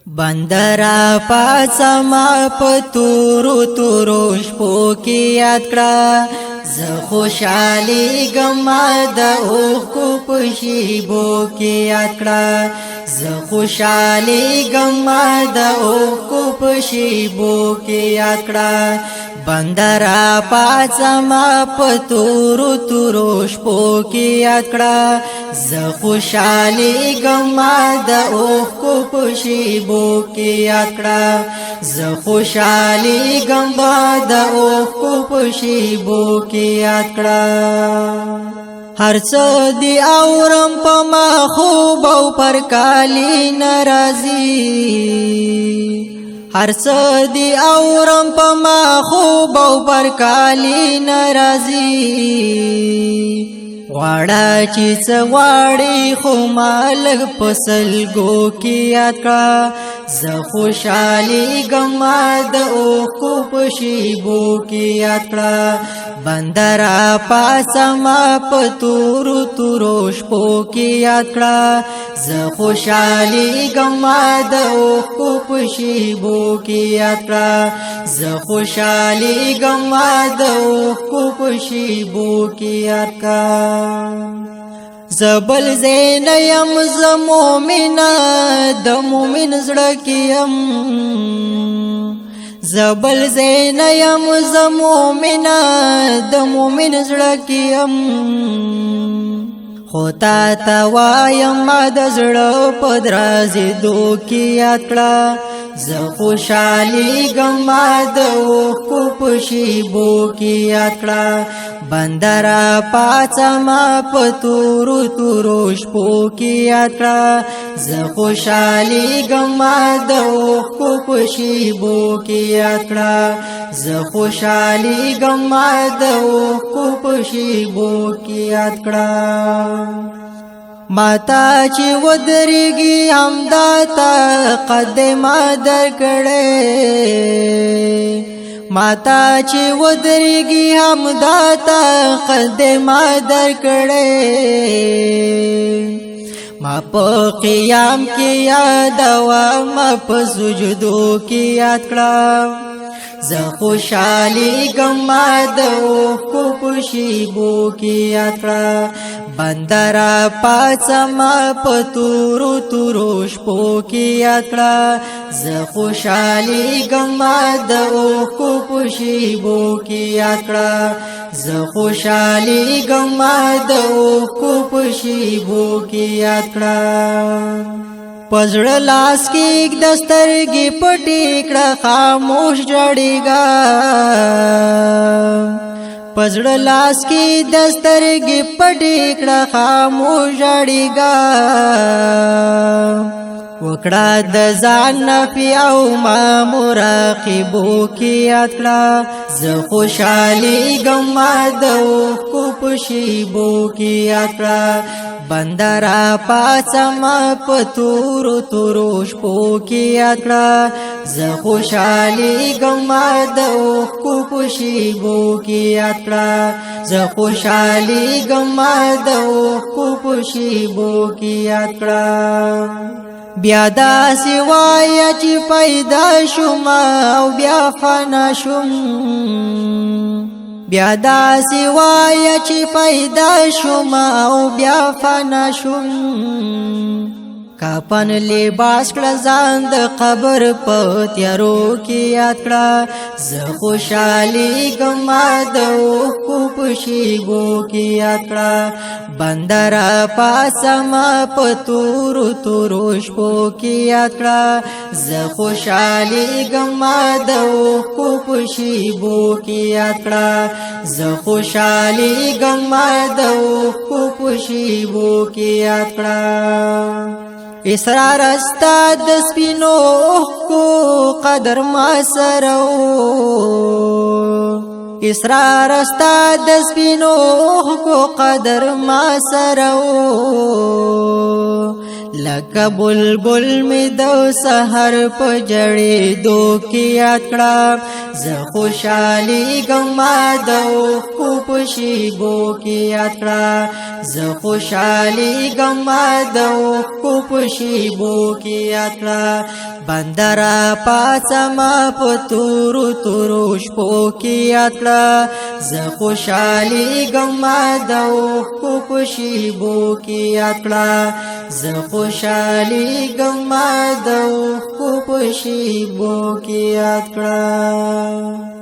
بندرا پاسما په تورو تورو شپو کې یاد کړه. زه خوشحالي ګما د اوښکو په شیبو کې یاد کړه. زه خوشحالي ګما د اوښکو په شیبو کې یاد کړه. بندرا پاسما په تورو تورو شپو کې یاد کړه. زه خوشحالي ګما د اوښکو په شیبو کې یاد کړه. زه خوشحالي ګما د اوښکو په شیبو کې یاد کړه. هر څه دی اورم په ما خوب او پر کالی ناراضي. هر څه دی اورم په ما خوب او پر کالی ناراضي. غواړه چې څه غواړي خو مالک په سلګو کې یاد کړه. زه خوشحالي ګما د اوښکو په شیبو کې یاد کړه. بندرا پاسما په تورو تورو شپو کې یاد کړه. زه خوشحالي ګما د اوښکو په شیبو کې یاد کړه. زه خوشحالي ګما د اوښکو په شیبو کې یاد کړه. زبل زین یم ز مومن د مومن زړه کې یم. زبل زین یم ز مومن د مومن زړه کې یم. خو تا ته وایم د زړه په درازې دو کې یاد کړه. زه خوشحالي ګما د اوښکو په شیبو کې یاد کړه. بندرا پاڅما په تورو تورو شپو کې یاد کړه. زه خوشحالي ګما د اوښکو په شیبو کې یاد کړه. زه خوشحالي ګما د اوښکو په شیبو کې یاد کړه. ماتا چې ودرېږي همدا تا قدمه درکړې. ماتا چې ودرېږي همدا تا قدمه درکړې. ما په قیام کې یاد ما په سجدو کې یاد کړه. زه خوشحالي ګما د اوښکو په شیبو کې یاد کړه. بندرا پاڅما په تورو تورو شپو کې یاد کړه. زه خوشحالي ګما د اوښکو په شیبو کې یاد کړه. زه خوشحالي ګما د اوښکو په شیبو کې یاد کړه. پزړه لاس کې دسترګې پټې کړه خاموش جړېګا. پزړه لاس کې دسترګې پټې کړه خاموش جړېګا. وکړه د ځان نفي او ما مراقبو کې یاد کړه. زه خوشحالي ګما د اوښکو په شیبو کې یاد کړه. بندرا پاڅما په تورو تورو شپو کې یاد کړه. زه خوشحالي ګما د اوښکو په شیبو کې یاد کړه. زه خوشحالي ګما د اوښکو په شیبو کې یاد کړه. بیا داسې وایا چې پیدا شوم او بیا فنا شوم. بیا داسې وایا چې پیدا شوم او بیا فنا شوم. کفن لباس کړه ځان د قبر په تیارو کې یاد کړه. زه خوشحالي ګما د اوښکو په شیبو کې یاد کړه. بندرا پاسما په تورو تورو شپو کې یاد کړه. زه خوشحالي ګما د اوښکو په شیبو کې یاد کړه. زه خوشحالي ګما د اوښکو په شیبو کې یاد کړه. اسرار استا د سپینو اوښکو قدر ما سره. اسرار استا د سپینو اوښکو قدر ما سره. لکه بلبل می د سحر په جړې دو کې یاد کړه. زه خوشحالېږم د اوښکو په شیبو کې یاد کړه. زه خوشحالېږم د اوښکو په شیبو کې یاد کړه. بندرا پاسما په تورو تورو شپو کې یاد کړه. زه خوشحالېږم د اوښکو په شیبو کې یاد کړه. زه خوشحالېږم د اوښکو په شیبو کې یاد کړه.